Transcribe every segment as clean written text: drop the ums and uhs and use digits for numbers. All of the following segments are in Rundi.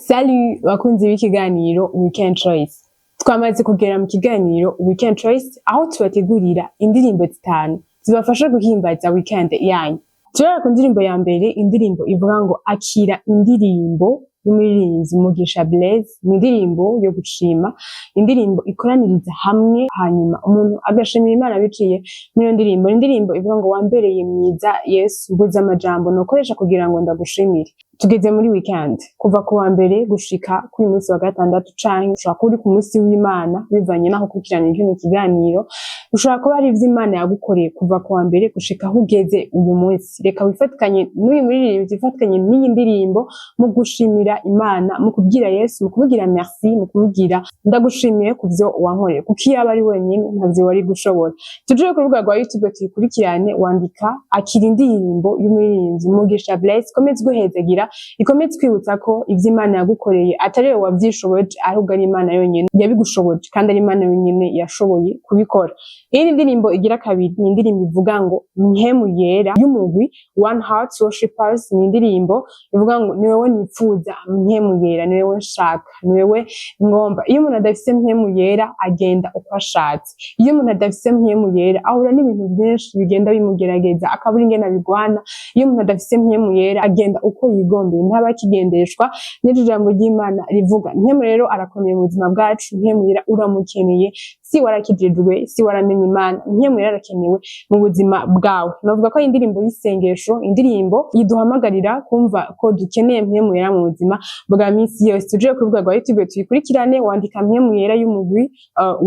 Salut bakunzi b'ikiganiro Weekend Choice. Twamaze kugera mu kiganiro Weekend Choice, aho tubategurira indirimbo zitanu zibafasha guhimbaza weekend yanyu. Turera ku ndirimbo ya mbere, indirimbo ivuga ngo "Akira indirimbo" y'umuririmbyi Mugisha Blaise. Ni indirimbo yo gushima, indirimbo ikoraniriza hamwe, hanyuma umuntu agashimira Imana biciye muri iyo ndirimbo. Ni indirimbo ivuga ngo "Wambereye mwiza Yesu, mbuze amajambo nokoresha kugira ngo ndagushimire." Tugeze muri weekend, kuva ku wa mbere gushika kuri uyu munsi wa gatandatu, canke ushobora kuba uri ku munsi w'Imana bivanye n'aho ukurikirana kino kiganiro. Ushobora kuba hari ivyo Imana yagukoreye kuva ku wa mbere gushika aho ugeze uyu munsi. Reka wifatikanye n'uyu muririmbyi, wifatikanye n'iyi ndirimbo mu gushimira Imana, mu kubwira Yesu, mu kumubwira merci, mu kumubwira "Ndagushimiye ku vyo wankoreye", kuko iyo aba ari wenyine ntavyo wari gushobora. Tuje ku rubuga rwa YouTube tuyikurikirane. Wandika "Akira indirimbo" y'umuririmbyi Mugisha Blaise. Ikomeze guhezagira, ikomeze kwibutsa ko ivyo Imana yagukoreye atari wowe wavyishoboje, ahubwo ari Imana yonyene yabigushoboje, kandi ari Imana yonyene yashoboye kubikora. Iyindi ndirimbo igira kabiri ni indirimbo ivuga ngo "Mpwemu Yera" y'umugwi One Heart Worshipers. Ni indirimbo ivuga ngo "Ni wewe nipfuza, Mpwemu Yera, ni wewe nshaka, ni wewe ngomba." Iyo umuntu adafise Mpwemu Yera agenda uko ashatse. Iyo umuntu adafise Mpwemu Yera ahura n'ibintu byinshi bigenda bimugerageza, akabura ingene abigwana. Iyo umuntu adafise Mpwemu Yera agenda uko yigombeye, ntaba akigendeshwa n'iryo jambo ry'Imana rivuga. Mpwemu rero arakomeye mu buzima bwacu. Mpwemu Yera uramukeneye, si warakijijwe, si waramenye Imana, Mpwemu Yera arakenewe mu buzima bwawe. Navuga ko ari indirimbo y'isengesho, indirimbo iduhamagarira kumva ko dukeneye Mpwemu Yera mu buzima bwa minsi yose. Tuje ku rubuga rwa YouTube tuyikurikirane. Wandika "Mpwemu Yera" y'umugwi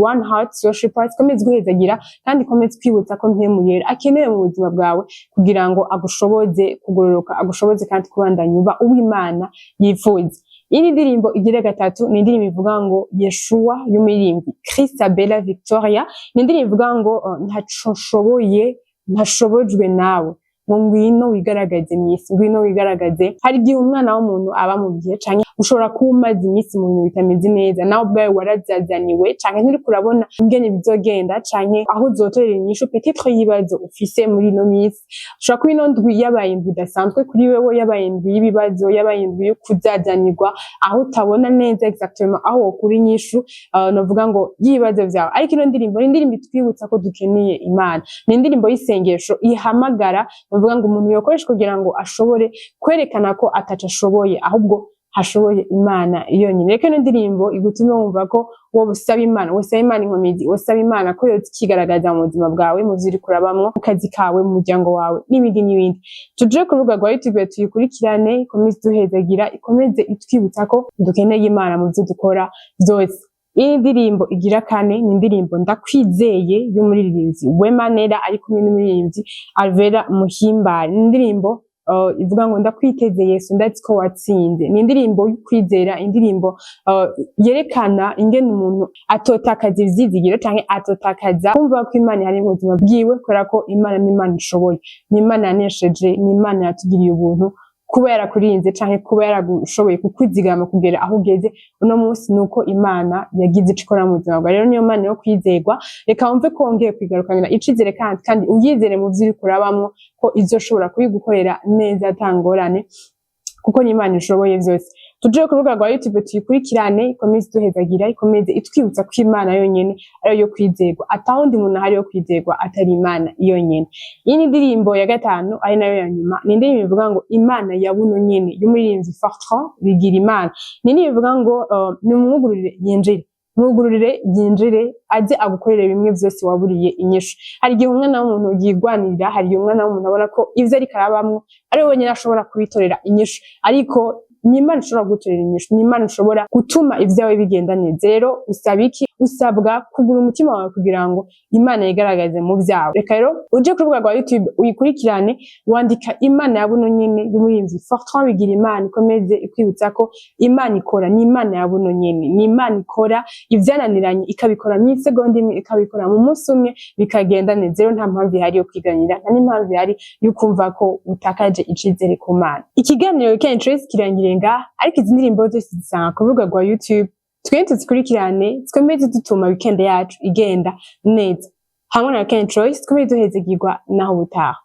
One Heart Worshipers. Ikomeze guhezagira kandi ikomeze kwibutsa ko Mpwemu Yera akenewe mu buzima bwawe kugira ngo agushoboze kugororoka, agushoboze kandi kubandanya uba uw'Imana yifuza. Iyi ndirimbo igira gatatu ni indirimbo ivuga ngo "Yeshua" y'umuririmbyi Christabella Victoria. Ni indirimbo ivuga ngo "Ntaco nshoboye ntashobojwe nawe", ngo "Ngwino wigaragaze mw'isi, ngwino wigaragaze." Hari igihe umwana w'umuntu aba mu bihe, canke ushobora kuba umaze iminsi mu bintu bitameze neza, nawe ubwawe warazazaniwe, canke nturiko urabona ingene bizogenda, canke aho uzotorera inyishu peut-être y'ibibazo ufise muri ino minsi. Ushobora kuba ino ndwi yabaye indwi idasanzwe kuri wewe, yabaye indwi y'ibibazo, yabaye indwi yo kuzazanirwa, aho utabona neza exactement aho wokura inyishu, novuga ngo y'ibibazo vyawe. Ariko ino ndirimbo ni indirimbo itwibutsa ko dukeneye Imana. Ni indirimbo y'isengesho ihamagara, novuga ngo umuntu yokoresha kugira ngo ashobore kwerekana ko ataco ashoboye, ahubwo hashoboye Imana yonyine. Reka ino ndirimbo igutume wumva ko wowe usaba Imana, wosaba Imana inkomezi, wosaba Imana ko yoza ikigaragaza mu buzima bwawe, mu vyo uriko urabamwo, mu kazi kawe, mu muryango wawe, n'ibindi n'ibindi. Tuje ku rubuga rwa YouTube tuyikurikirane. Ikomeze iduhezagira, ikomeze itwibutsa ko dukeneye Imana mu vyo dukora vyose. Iyi ndirimbo igira kane ni indirimbo "Ndakwizeye" y'umuririmbyi Wemanera ari kumwe n'umuririmbyi Alvera Muhimbare. Ni indirimbo ivuga ngo "Ndakwiteze Yesu, ndazi ko watsinze." Ni indirimbo y'ukwizera, indirimbo yerekana ingene umuntu atotakaza ivyizigiro canke atotakaza kumva ko Imana ihari mu buzima bwiwe, kubera ko Imana ni Imana ishoboye, ni Imana yanesheje, ni Imana yatugiriye ubuntu. Kuba yarakurinze canke kuba yaragushoboye kukwizigama kugera aho ugeze uno munsi, nuko Imana yagize ico ikora mu buzima bwawe. Rero niyo Mana yo kwizerwa. Reka wumve ko wongeye kwigarukanira icizere, kandi uyizere mu vyo uriko urabamwo, ko izoshobora kubigukorera neza ata ngorane, kuko ni Imana ishoboye vyose. Tuje ku rubuga rwa YouTube tuyikurikirane. Ikomeze iduhezagira, ikomeze itwibutsa ko Imana yonyene ariyo yo kwizerwa, atawundi muntu ahari yo kwizerwa atari Imana yonyene. Iyi ni indirimbo ya gatanu, ari nayo ya nyuma. Ni indirimbo ivuga ngo "Imana ya buno nyene" y'umuririmbyi Fortran Bigira Imana. Ni indirimbo ivuga ngo nimumwugururire yinjire, mwugururire yinjire, aze agukorere bimwe vyose waburiye inyishu. Hari igihe umwana w'umuntu yigwanirira, hari igihe umwana w'umuntu abona ko ivyo ariko arabamwo ari we wenyene ashobora kubitorera inyishu, ariko ni Imana ishobora kugutorera inyishu, ni Imana ishobora gutuma ivyawe bigenda neza. Rero usaba iki? Usabwa kugura umutima wawe kugira ngo Imana yigaragaze mu vyawe. Reka rero uje ku rubuga rwa YouTube uyikurikirane. Wandika "Imana ya buno nyene" y'umuririmbyi Fortran Bigira Imana. Ikomeze ikwibutsa ko Imana ikora, ni Imana ya buno nyene, ni Imana ikora ivyananiranye, ikabikora mw'isegonda imwe, ikabikora mu munsi umwe, bikagenda neza. Rero nta mpamvu ihari yo kwiganyira, nta n'impamvu ihari yo kumva ko utakaje icizere ku Mana. Ikiganiro Weekend Choice kirangiriye ngaha, ariko izi ndirimbo zose zisanga ku rubuga rwa YouTube. Twende tuzikurikirane, twemeze dutuma weekend yacu igenda neza hamwe na Weekend Choice. Twemeze duhezegirwa naho ubutaha.